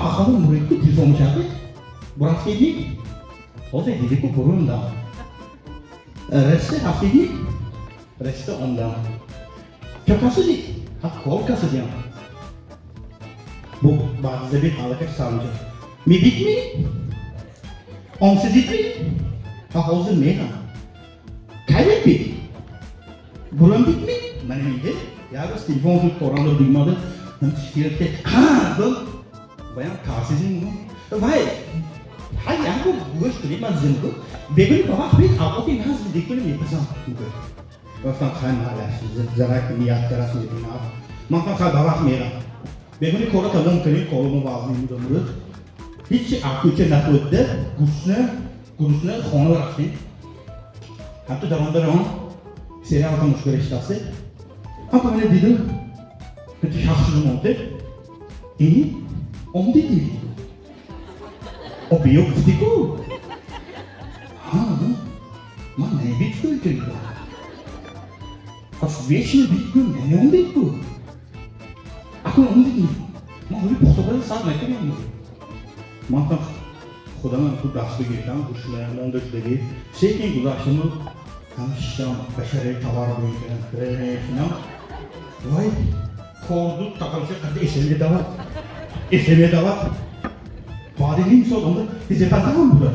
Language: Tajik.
Ахону мурид телефон мешавад. Бурафтедӣ? Ҳозир дидӣ ку, бурундам. Расте рафтедӣ? Расте омдам. Чо касудӣ? Ҳа, кор касудиям. Бу баъди аллакай сар мешавад. Мебидми? Омсидидми? Ҳа, ҳозир меҳам. Кай мебид? Бурун бидми? Мана миде. Як рӯз телефон шуд, корамда дуймада. Ҳа, гум. Ваям тарсизим. Вай, ҳа, як бор гӯш кунед, ман зим ку. Бегуни ба вақт бид, авқоти наз зиндагӣ кунем, мепазам. Гуфтам, хай, малаш, зарак ният карас мебинам. Ман гуфтам, хай, ба вақт мерам. Бегуни кора тамом кунем, корумо вазни буда мурӯз. Ҳичи кӯча нахӯрда, гурусна, гурусна хона рафтем. Ҳамту даронда равон сериал тамошо карда. Ҳамту мана дидим, ҳамту шахс шудам омде. И омдидми? О, биё гуфтӣ ку? Ҳа, ман набид фикр. Ҳа, вечно бид ку, наомдид ку. Акун омдидми? Ман ҳоли пухта сар накардам. Ман гуфтам, худам ту даст бигирдам, гӯшна монда шудагӣ. Секин гузаштаму ҳам шиштам, башари товар мекунам. Вай, корду тақалча қадда эсемге дават. Эсемге дават. Баъди ним соат омда, тезепазам буда.